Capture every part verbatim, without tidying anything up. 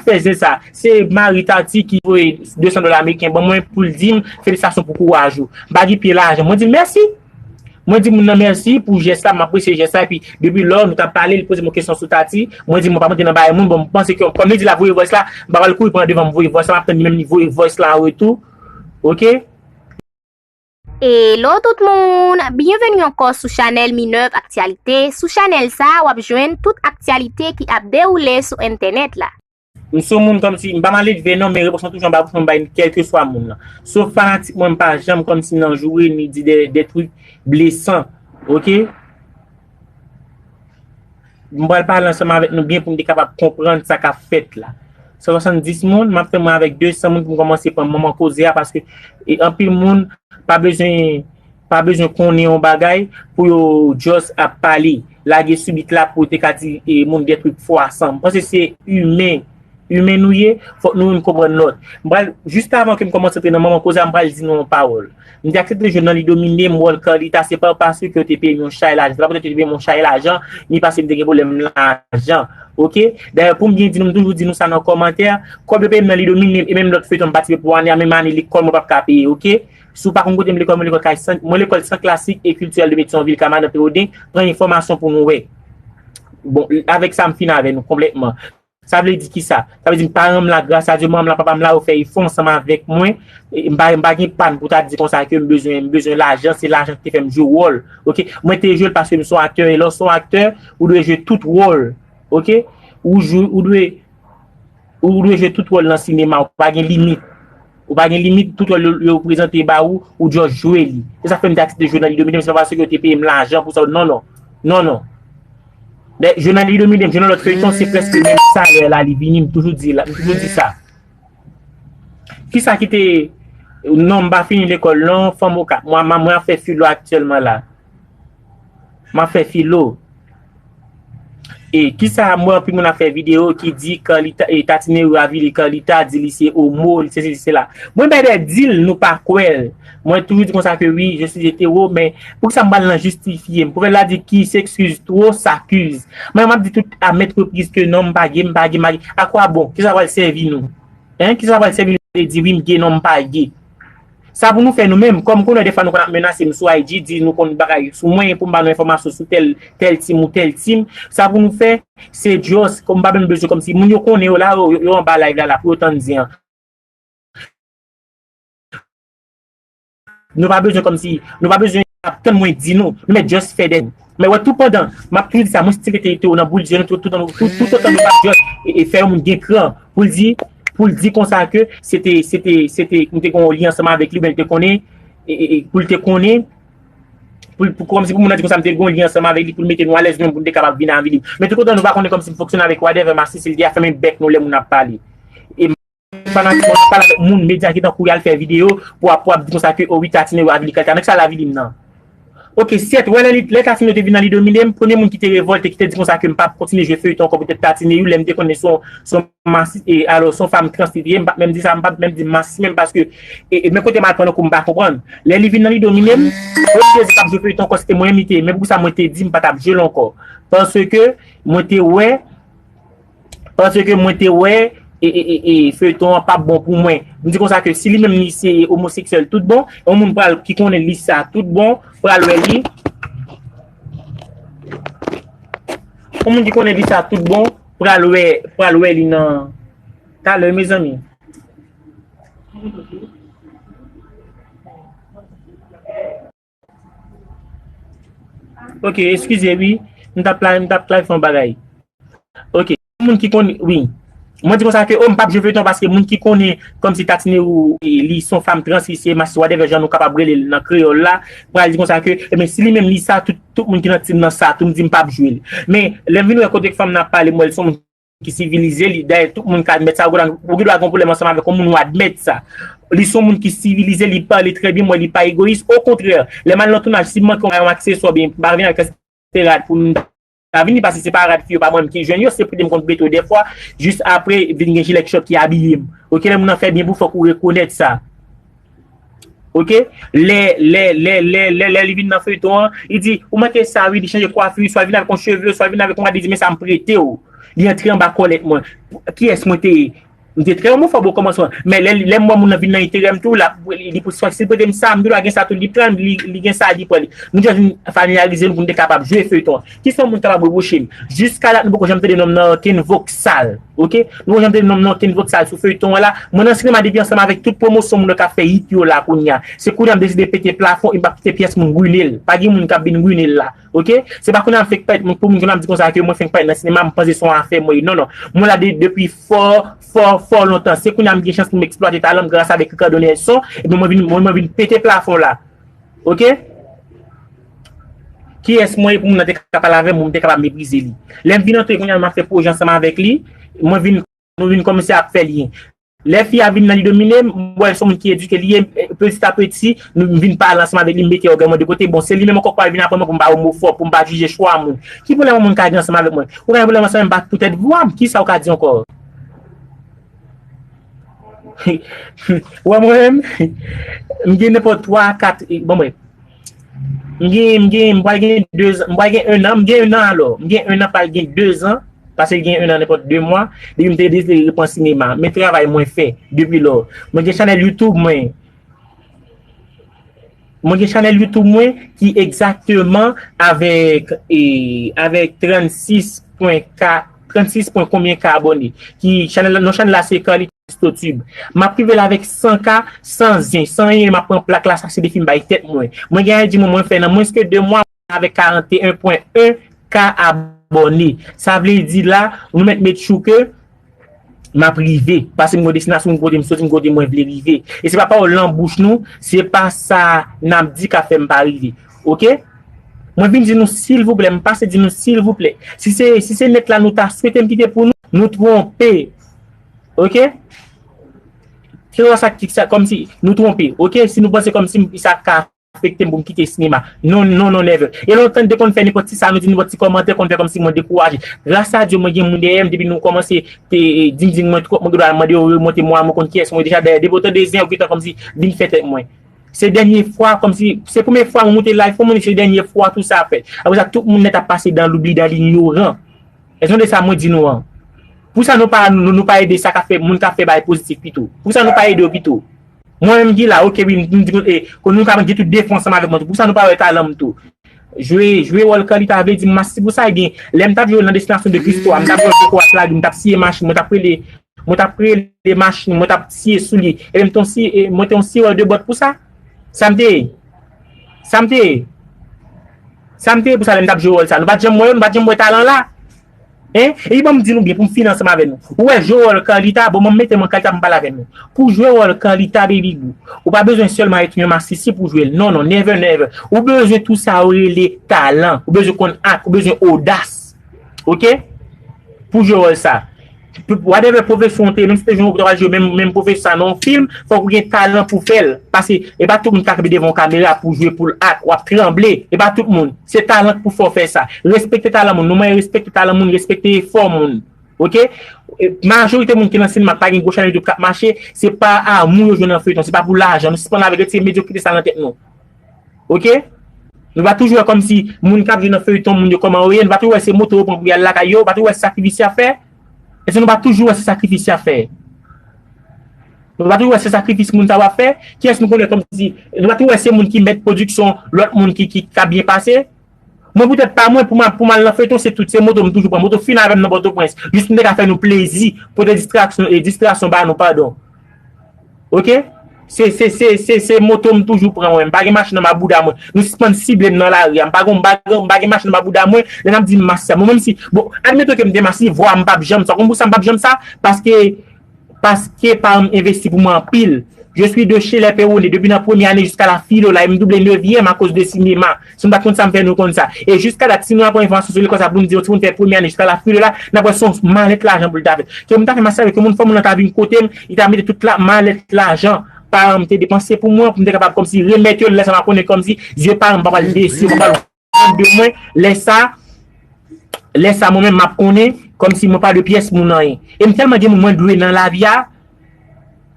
fè zen sa. Se mari Tati ki voye de san dola ameriken ban mwen pou l di m felisitasyon pou kouraj ou. M pa gen pye lajan. Mwen di l mèsi. Mwen di moun nan mèsi pou jès la, m apresye jès la, epi depi lò nou t ap pale, li poze m yon kesyon sou Tati, mwen di mwen pa monte nan bagay moun, bon, m panse ke kòm li di l ap voye voice la, m pa pral kouri pran devan m voye voice la, m ap tann li menm li voye voice la an retou. Oke? Hello tout moun! Byenveni ankò sou chanèl Minerve Actualité. Sou chanèl sa, w ap jwenn tout aktyalite ki ap dewoule sou entènèt la. M se yon moun kòmsi, m pa maledve non, men repons mwen toujou anba bouch mwen bay kèlkeswa moun nan. Sof fanatik mwen, m pa janm kòmsi nan joure ni di de, de truc blesan, oke? M pral pale ansanm avèk nou byen pou n te kapab konprann sa k ap fèt la. San swasanndis moun, m ap fè mwen avèk de san moun pou m kòmanse pran manman koze a, paske e, anpil moun pa bezwen pa bezwen konnen yon bagay pou yo just ap pale, lage sou bit la pou yo te ka di e, moun de truc fwa san. M panse se imen, imen nou ye, fòk nou youn konprann lòt. M pral, jis avan ke m kòmanse antre nan manman koze a, m pral di nou yon pawòl. M te aksepte jwe nan Lidomine, m wè l Carlita, se pa paske yo te peye m yon chay lajan. Se pa poutèt yo te peye m yon chay lajan, ni paske m te gen pwoblèm lajan. Oke? Dayè, pou m byen di nou, m toujou di nou sa nan kòmantè, kòb yo peye m nan Lidomine, e menm lòt feyton m patisipe pou ane a, menm ane lekòl mwen p ap ka peye, oke? Si w pa konn kote m lekòl, mwen lekòl kay Sen, mwen lekòl Sen Klasik e Kiltirèl de Medson Vil Kamadan Pewoden, pran enfòmasyon pou nou wè. Bon, avèk sa, m fin avè nou konplètman. Sa vle di kisa? Sa vle di m paran m la, gras a Dye, manman m la, papa m la, yo fè efò ansanm avèk mwen. E, m pa, m pa gen pa n pou ta di konsa ke m bezwen, m bezwen lajan, se lajan ki te fè m jwe wòl. Oke? Mwen te jwe l paske m se yon aktè, e lè w se yon aktè, ou dwe jwe tout wòl. Oke? Ou jwe, ou dwe, ou dwe jwe tout wòl nan sinema, ou pa gen limit. Ou pa gen limit, tout wòl yo, yo prezante ba ou, ou just jwe li. Se sa k fè m te aksepte jwe nan Lidomide, men se pa paske yo te peye m lajan pou sa, non, non. Non, non. Lè, jwe nan Lidomide, jwe nan lòt feyton, se prèske menm salè la, li vini, m toujou di la, m toujou di sa. Kisa ki te, non, m pa fini lekòl, non, fanm okap. Mwen, mwen, mwen ap fè filo aktyèlman la. M ap fè filo. E kisa m wè anpil moun ap fè videyo ki di Carlita, e, Tatinero avili Carlita, di li se omo, li se sesi, se sela. Mwen bèdè di l, nou pa kwè l. Mwen toujou di konsa ke wi, je suis hétéro, men poukisa m pral nan jistifye m? Pwovèb la di qui s'excuse trop s'accuse. Mwen m ap di tout à maintes reprises ke non, m pa gay, m pa gay, m pa gay. A kwa bon? Kisa pral sèvi nou? Hein? Kisa pral sèvi nou de di wi, m gay, non, m pa gay? Sa pou nou fè nou menm, kòm konnen defwa nou konn ap menase m sou I G, di nou konn bagay sou mwen pou m ba nou enfòmasyon sou tèl, tèl team ou tèl team. Sa pou nou fè, se just, kòm m pa menm bezwen kòmsi moun yo konnen yo la, yo, yo anba live la, la pou yo tann di an. Nou pa bezwen kòmsi, nou pa bezwen ap tann mwen di nou, nou mèt just fè de. Men wè, tou pandan, m ap toujou di sa, mwen still rete ete nan boul zye nou, tou, toutan nou, tout, toutotan nou pa just e, e fè yon moun gen kran pou l di, pou l di konsa ke se te, se te, se te, m te gen yon lyen ansanm avèk li, oubyen l te konnen, e, e, e, pou l te konnen, pou, pou, kòmsi pou moun nan di konsa m te gen yon lyen ansanm avèk li, pou l mete nou alèz nou menm, pou n te kapab vin avili. Men toutotan nou pa konnen kòmsi m fonksyone avèk whatever, masi si l di a fèmen bèk nou lè moun ap pale. E fanatik mwen, pale avèk moun, medya ki tankou y al fè videyo pou ap, pou ap di konsa ke, o wi, Tatinero avili Carlita. Nan kisa l avili m nan? Oke, sèt, wè lè li, lè Tatinero te vin nan Lidomine m, premye moun ki te revòlte, ki te di konsa ke m p ap kontinye jwe feyton ankò poutèt Tatinero, lè m te konnen se yon, se yon masi, e, alò, se yon fanm trans li te ye, m p ap menm di sa, m p ap menm di masi menm paske, e, e, men kote m al pran nan kou m pa konprann. Lè li vin nan Lidomine m, olye di l p ap jwe feyton ankò, se te mwen menm li te ye, men poukisa mwen te di m pa t ap jwe l ankò? Paske mwen te wè, Paske mwen te wè e, e, e, e, feyton an p ap bon pou mwen. M di konsa ke si li menm li se omoseksyèl tout bon, yon moun pral ki konnen li sa tout bon, pral wè li. Yon moun ki konnen li sa tout bon, pral wè, pral wè li nan talè, mezanmi. Ok, eskize wi. M t ap la, m t ap klarifye yon bagay. Ok, moun ki konnen, wi. Mwen di konsa ke, o, m p ap jwe feyton paske moun ki konnen, kòmsi Tatinero, e, li se yon fanm trans, li se masi, whatever jan nou kapab rele l nan kreyòl la, pral di konsa ke, ebyen, si li menm li sa, tout, tout moun ki nan team nan sa, tou m di m p ap jwe l. Men, lè m vin wè kote fanm nan ap pale, m wè l se yon moun ki sivilize li. Dayè, tout moun ka admèt sa. Ou gen dwa, ou gen dwa gen yon pwoblèm ansanm avèk yon moun, ou admèt sa. Li se yon moun ki sivilize, li pale trè byen, m wè li pa egoyis. Okontrè, lè m al nan tounaj, si m manke yon, yon akseswa, oubyen m pa vin avèk rad pou m ta vini, paske se pa rad fi yo, pa mwen menm ki jwenn yo, se poutèt m konn prete yo dèfwa, jis apre, vin gen jilèt chòt ki abiye m. Oke, lè moun nan fè byen pou, fòk ou rekonèt sa. Oke? Lè, lè, lè, lè, lè, lè li vin nan feyton an, li di, ou manke sa wi, li chanje kwafi, swa vin avèk yon cheve, swa vin avèk yon rad, li di, men sa m prete w. Li antre anba kòlèt mwen. Kiyès mwen te ye? M te trè omofòb okòmansman. Men lè, lè m wè moun nan vin nan enterè m tou, l ap, li, li pou, si l prete m sa, m tou la gen sa tou, li pran, li, li gen sa, li pran li. Nou jis vin familyarize nou pou nou te kapab jwe feyton an. Kisa yon moun kapab repwoche m? Jiska dat, nou poko janm tande non m nan okenn voksal. Oke? Nou poko janm tande non m nan okenn voksal sou feyton an la. Mwen nan sinema depi ansanm avèk tout pwomosyon moun yo k ap fè hit yo la kounye a. Se kounye a m deside pete plafon e m p ap kite pyès moun rine l. Pa gen moun k ap vin rine l la. Oke? Se pa kounye a m fenk parèt, pou moun kounye a m di konsa ke mwen fenk parèt nan sinema, m panse se yon afè mwen ye. Non, non. Mwen la de, depi fò, fò, fò lontan. Se kounye a m gen chans pou m eksplwate talan m gras avèk Ricardo Nelson, epi mwen vin, mwen, mwen vin pete plafon la. Oke? Kiyès mwen ye pou moun nan te ka pale avè m, pou m te kapab meprize li? Lè m vin antre kounye a, m ap fè pwojè ansanm avèk li, mwen vin, nou vin kòmanse ap fè lyen. Lè fi a vin nan li domine m, m wè l se yon moun ki edike li ye, peti a peti, nou vin pale ansanm avèk li, m mete ògèy mwen de kote. Bon, se li menm ankò k pral vin aprann mwen pou m pa omofòb, pou m pa jije chwa moun. Ki pwoblèm yon moun ka gen ansanm avèk mwen? Ou ka gen pwoblèm ansanm avè m poutèt vwa m, kisa ou ka di ankò? Ou wè mwen menm, m gen nenpòt twa, kat, bon, brèf. M gen, m gen, m pral gen de zan, m pral gen en an, m gen en an alò. M gen en an, pral gen de zan, paske l gen en an nenpòt de mwa, depi m te deside repran sinema. Men travay mwen fè depi lò. Mwen gen chanèl YouTube mwen. Mwen gen chanèl YouTube mwen ki egzakteman avèk, e, avèk trannsis pwen ka, trannsis pwen konbyen ka abòne. Ki chanèl, non chanèl la se Carlito Tube. M ap rive la avèk san ka, san zen, san anyen, m ap pran plak la, sa se defi m bay tèt mwen. Mwen gen I G mwen, mwen fè nan mwens ke de mwa avèk karannyen pwen en ka abòne. Sa vle di la, nou mèt make sure ke m ap rive. Paske m gon destinasyon, m kote m soti, m kote mwen vle rive. E se pa pawòl nan bouch nou, se pa sa n ap di k ap fè m pa rive. Oke? Mwen vin di nou silvouplè, m pase di nou silvouplè. Si se, si se nèt la nou ta swete m kite pou nou, nou twonpe. Oke? Se sa ki sa, kòmsi nou twonpe. Oke? Si nou panse kòmsi m, sa ka afekte m pou m kite sinema. Non, non, non, never. E lontan n te konn fè nenpòt ti sa, nou di nenpòt ti kòmantè, konn fè kòmsi mwen dekouraje. Gras a Dye, mwen gen moun dèyè m, depi nou kòmanse te, e, dingding mwen twòp, mwen gen dwa mande yo remonte mwa, mwen konn kiyès mwen ye deja, dèyè depi otan de zen, yo gentan kòmsi vin fè tèt mwen. Se dènye fwa, kòmsi, se premye fwa mwen moute live pou moun, se dènye fwa tou sa fèt. Apre sa, tout moun nèt ap pase dan loubli, dan linyoran. Rezon de sa mwen di nou an. Pou sa nou pa, nou, nou pa ede sa k ap fè, moun k ap fè bagay pozitif pito. Pou sa nou pa ede yo pito. Mwen menm ki la, oke, wi, m, m di, e, kon nou ka gen tout defo ansanm avèk mwen tou. Pou sa nou pa wè talan m tou. Jwe, jwe wòl Carlita vle di m masi pou sa, ebyen, lè m t ap jwe nan Destination de Cristo a, m t ap jwe poko ak lari, m t ap siye machin, mwen t ap rele, mwen t ap rele machin, mwen t ap siye soulye, ebyen, m te yon si, e, mwen te yon siyè de bòt pou sa. Sa m te ye? Sa m te ye? Sa m te ye pou sa lè m t ap jwe wòl sa? Nou pa t janm wè yo, nou pa t janm wè talan la. Hein? Epi ban m di nou byen, pou m fini ansanm avè nou. Ou wè jwe wòl Carlita, bon, ban m mete mwen Carlita pou m pale avè nou. Pou jwe wòl Carlita, baby boo, ou pa bezwen sèlman èt yon masisi pou jwe l. Non, non, never, never. Ou bezwen tou sa yo rele talan. Ou bezwen konn ak, ou bezwen odas. Oke? Pou jwe wòl sa. Whatever pwofesyon w te ye, menm si w te jwe, w ta pral jwe menm, menm pwofesyon sa nan yon fim, fòk ou gen talan pou fè l. Paske e pa tout moun k ap kanpe devan yon kamera pou jwe pou l ak, w ap tranble. E pa tout moun. Se talan k pou fè w fè sa. Respekte talan moun. Nou mwen respekte talan moun, respekte efò moun. Oke? E, majorite moun ki nan sinema pa gen gwo chanèl YouTube k ap mache, se pa amou yo jwenn nan feyton, se pa pou lajan. Nou sispann avèk, retire medyokrite sa nan tèt nou. Oke? Nou pa toujou wè kòmsi moun k ap jwe nan feyton, moun yo kòman yo ye, nou pa toujou wè se moto yo pran pou y al lakay yo, nou pa toujou wè se sakrifis y ap fè. Èske nou pa toujou wè se sakrifis y ap fè? Nou pa toujou wè se sakrifis moun sa yo ap fè? Kiyès nou konnen kòmsi, nou pa toujou wè se moun ki mèt pwodiksyon, lòt moun ki, ki, k ap byen pase? Mwen poutèt pa mwen, pou m, pou m al nan feyton, se tout, se moto m toujou pran. Moto fin avè m nan Pòtoprens. Jis pou m te ka fè nou plezi, pote distraksyon, e distraksyon ba nou, padon. Oke? Se, se, se, se, se moto m toujou pran mwen. M pa gen machin anba bouda mwen. Nou sispann sible m nan lari a. M pa gen, m pa gen, m pa gen machin anba bouda mwen. Lè n ap di m masi a. Mwen menm si, bon, admeton ke m te masi, vwa m p ap janm sa. Ou konn pou sa m p ap janm sa? Paske, paske paran m envesti pou mwen anpil. Je suis de chez les Péronais depi nan premye ane jiska la filo la, e m double nevyèm akoz de sinema. Si nou pa t konn sa, m fè nou konn sa. E jiska dat, si nou aprann enfòmasyon sou lekòl sa pou n di yon timoun fè premye ane jiska la filo la, n ap wè se yon malèt lajan pou l ta fè. Ke m ta fè masi avèk yon moun, fò moun nan ta vin kote m, li ta mete tout la malèt lajan paran m te depanse pou mwen, pou m te kapab kòmsi remèt yo, lè sa m ap konnen kòmsi zye paran m pa pral desi, yo pa pral kont de mwen, lè sa, lè sa mwen menm m ap konnen kòmsi mwen pa de pyès moun anyen. E m tèlman gen moun mwen dwe nan lavi a,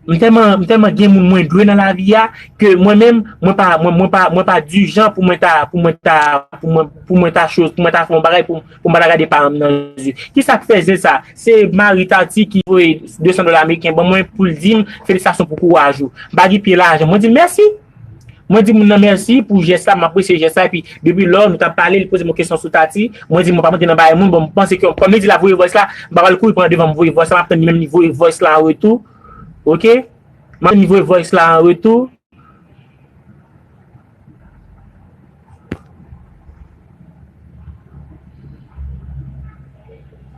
M tèlman, m tèlman gen moun mwen dwe nan lavi a, ke mwen menm, mwen pa, mwen, mwen pa, mwen pa dijan pou mwen ta, pou mwen ta, pou mwen, pou mwen ta choz, pou mwen ta fè yon bagay, pou, pou mwen pa ta gade paran m nan je. Kisa k fè zen sa? Se mari Tati ki voye de san dola ameriken ban mwen pou l di m felisitasyon pou kouraj ou. M pa gen pye lajan. Mwen di l mèsi. Mwen di moun nan mèsi pou jès la, m apresye jès la, epi depi lò nou t ap pale, li poze m yon kesyon sou Tati, mwen di mwen pa monte nan bagay moun, bon, m panse ke kòm li di l ap voye voice la, m pa pral kouri pran devan m voye voice la, m ap tann li menm li voye voice la an retou, oke? M ap tann li voye voice la an retou.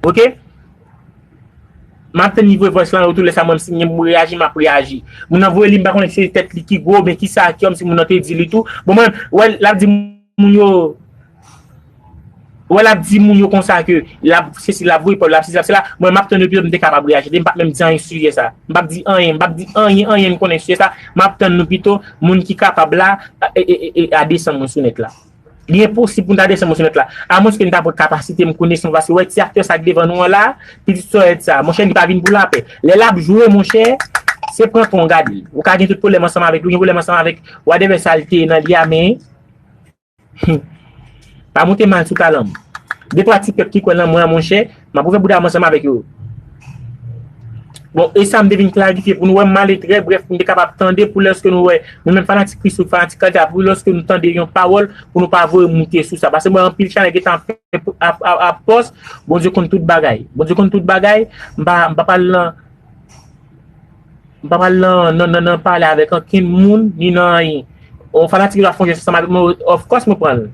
Oke? M ap tann li voye voice la an retou, lè sa mwen si m gen pou m reyaji, m ap reyaji. Moun nan voye li, m pa konnen si se tèt li ki gwo, oubyen kisa, kòmsi moun nan te di li tou. Bon, mwen, wè, l ap di moun yo, wè, l ap di moun yo konsa ke l ap sesi, l ap voye pa w, l ap sesi, l ap sela. Mwen, m ap tann yo pito, m te kapab reyaji. M p ap menm di anyen sou sijè sa. M p ap di anyen, m p ap di anyen, anyen m konnen sijè sa. M ap tann nou pito, moun ki kapab la, e, e, e, e, a desann mwen sou nèt la. Li enposib pou n ta desann mwen sou nèt la. Amwenske n ta pran kapasite m, konesans, paske wè ti aktè sa k devan nou an la, pitit sòyèt sa, monchè, li pa vin pou lapè. Lè l ap jwe, monchè, se pran ton gade l. Ou ka gen tout pwoblèm ansanm avèk li, ou gen pwoblèm ansanm avèk whatever sa l te ye nan li a, men pa monte mal sou talan m. De twa ti pèp ki kwè nan mwen an, monchè, m ap ouvè bouda m ansanm avèk yo. Bon, e sa m te vin klarifye pou nou wè, m ale trè brèf pou nou te kapab tande, pou lòske nou wè, nou menm fanatik Christoo, fanatik Kalita, pou lòske nou tande yon pawòl, pou nou pa voye moute sou sa. Paske m wè anpil chanèl gentan ap, ap, ap, ap pòs, Bondye konn tout bagay. Bondye konn tout bagay, m pa, m pa pral nan, m pa pral nan, nan, nan, nan pale avèk ankenn moun, ni nan anyen. Yon fanatik la fè yon jès ansanm avèk mwen, of course mwen pran l.